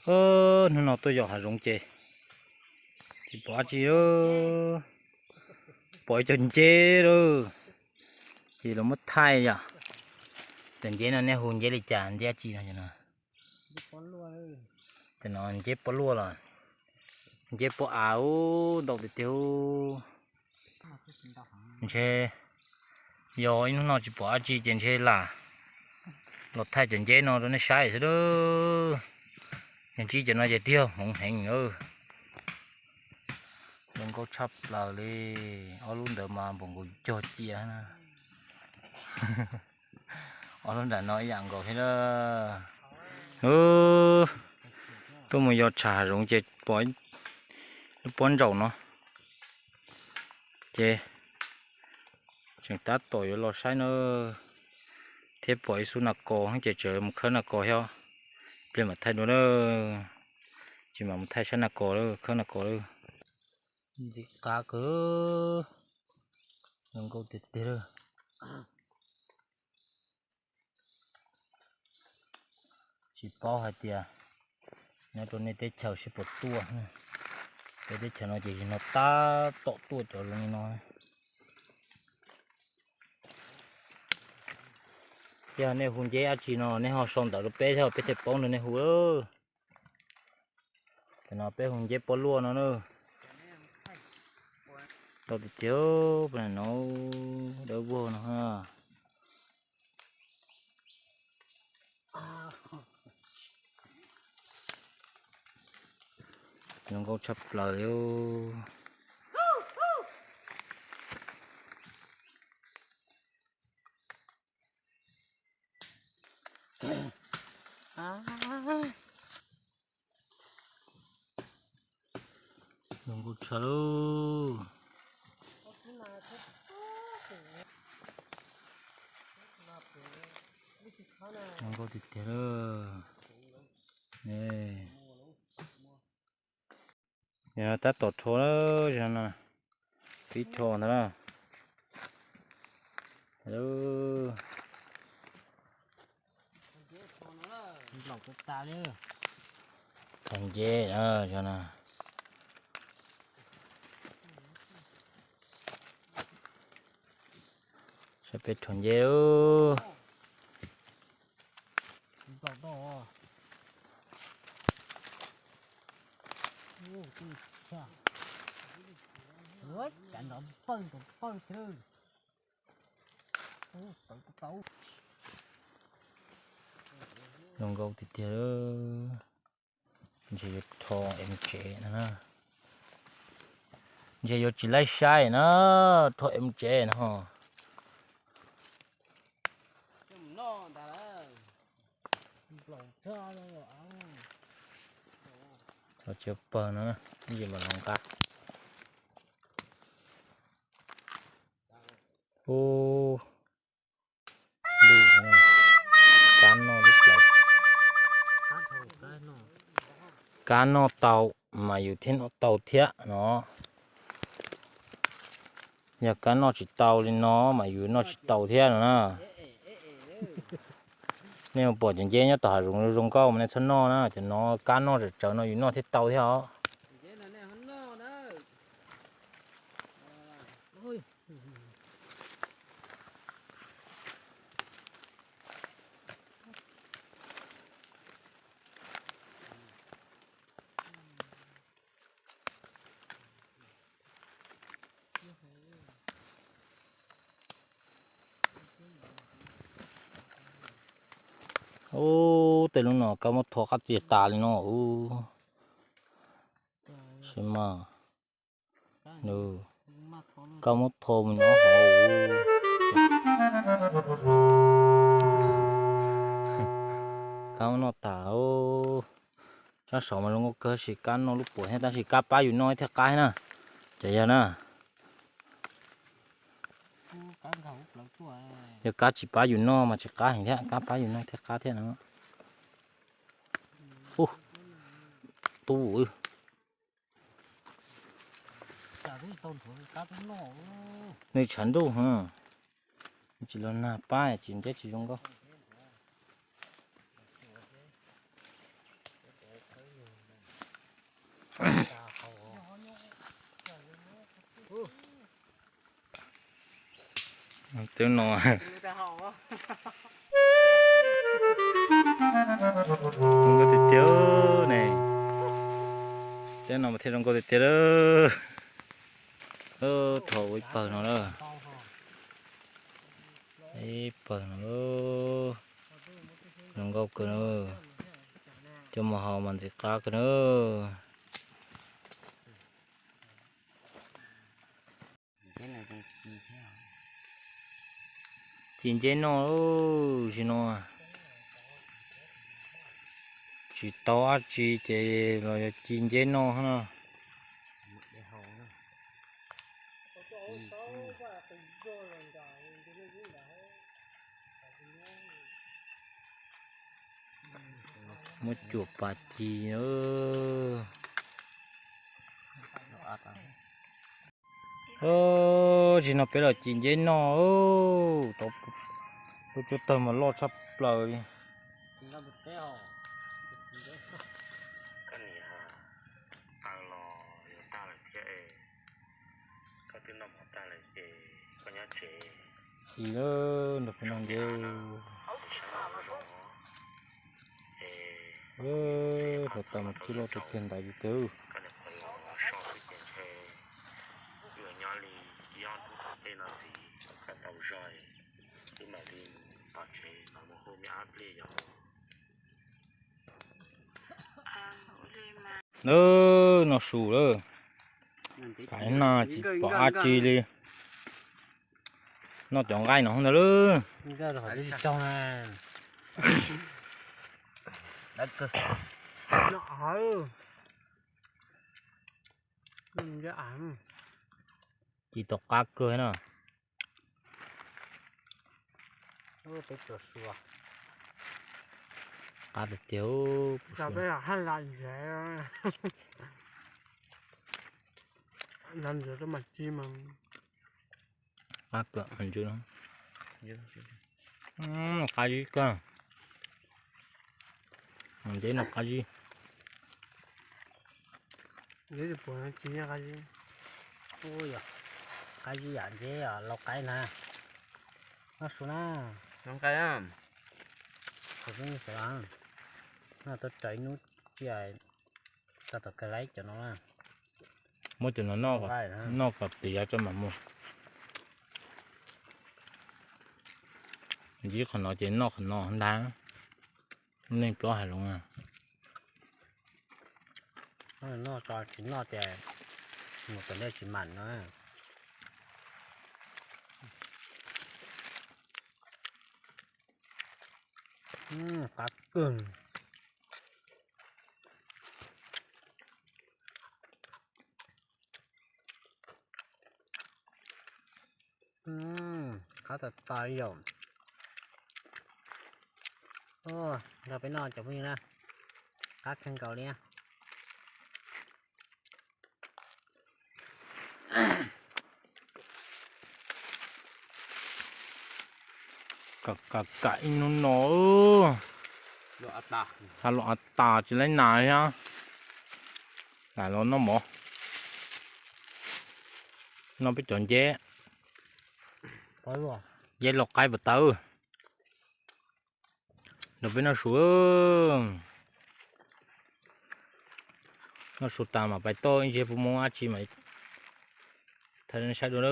Hnub no tuaj yos hav zoov ces tsis pom dab tsi, pom ib co nceb lawm, ces los muab thaij yom. Cov nceb no nej hu nceb li cas, nceb dab tsi no? Cov no nceb pob luaj los nceb pob av, ntau tiag tiag. Ntshe yog ib hnub no tsis pom dab tsi ces ntshe lam los thaij cov nceb no rau nej saib xwb lauj. Yog ntsib cov no ces tiag hmoov heev na. Zoo nkauj tshaj plaws li. Ob lub ntawd mas npaum nkaus cog cia na. Ob lub nram no ib yam nkaus thiab na. Tuaj mus yos tsham hav zoov ces pom lub pob ntsaum no, ces tseem tab tom yuav los saib na, thiab pom ib xub nas kos ces tseem mus khawb nas kos thiab. Pliag mam thaij dua na, tsis mam mus thaij sab nas kos lawm, khawb nas kos lawm. Ntxim qab kawg, zoo nkauj tiag tiag lawm. Tsis paub hais tias nyob rau nej teb chaws seb puas tuaj. Peb teb chaws no ces no tab tom tuaj cov zoo li no. Yog nej hu nceb dab tsi no nej ho sau ntawv rau peb thiab peb thiaj paub nrog nej hu. Cov no peb hu nceb pob luaj no na. Tau tiag tiag, no dawb vog no. Zoo nkauj tshaj plaws li. Zoo nkauj tshaj lauj. Zoo nkauj tiag tiag lauj. Tab tom rho, pib rho ntawd na. Rho nceb na. Saib peb rho nceb. Zoo nkauj tiag tiag. Ntshe yuav rho es mus tsev no na. Ntshe yuav tsis laib saib na, rho es mus tsev no. Los tsis pawg no, ib yam mam los nqa. Ub, lub kab noj lub plaws. Kab noj tau mas yus thiaj noj tau thiab no. Yog kab noj tsis tau li no mas yus noj tsis tau thiab no na. Nej mus pom cov nceb nyob tom hav zoov zoo nkauj mas nej txhob noj na, cov no kab noj tsawv tsawv no yus noj thiaj tau thiab os. Ub, tej lub no kab muab tho qab txias tas li no. Ub, sim mas, kab muab tho mus nyob hauv. Kab muab noj tas. Tsab saud mas zoo nkauj kawg, tab sis kab noj lub puav thiab, tab sis kab pab yus noj thiaj qab na. Cov yawg na, yog kab tsis pab yus noj mas tsis qab heev thiab, kab pab yus noj thiaj qab thiab no. Ub, tub, nws tshav ntuj, tsis los nag pab tsis nceb tsis zoo nkauj. Twb no, zoo nkauj tiag tiag ne. Twb no mas thiaj zoo nkauj tiag tiag lawm. Thaum ua ib pawg no lawm. Ib pawg no, zoo nkauj kawg na. Coj mus hau mas ntxim qab kawg na. Ci nceb noj, zaum no tsis tau dab tsi ces los yog ci nceb noj na. Muab cuam pas ci. Zaum no peb los ci nceb noj, tau lub cuab tawg mas loj tshaj plaws li. Ci lawm nrog peb noj nceb. Hluav taws mas twb loj tiag tiag ntaiv li twg. Nws noj su lawm, kav na tsis pom dab tsi li. Noj cov nqaij no ntag lawm. Ci tau qab kawg na. Qab tiag tiag. Qab kawg, qab zib kawg. Nceb no qab zib. Qab zib yam nceb lau qaib na. Noj su na. Noj tau tsawg ib hnub tsiaj tau tom kawg laib cov no na. Muab cov no noj kom tiav tso mam mus. Ncib qhov no ces noj qhov no ntag. Neeg plaub hais lus na. Noj tso tsis noj ces mus tom ntej tsis mam no. Qab kawg. Qab tas tas li yom. Nrog peb noj cov phooj ywg na, qab kawg nkaus li na. Kam kam ib hnub no, ha los av tas tsis laib nas thiab. Lam los noj mov, noj peb cov nceb, nceb lau qaib puas tawv. Nrog peb noj su, noj su tas mam pais toj ib ntsis puas muaj dab tsi mas thaij nej saib dua na.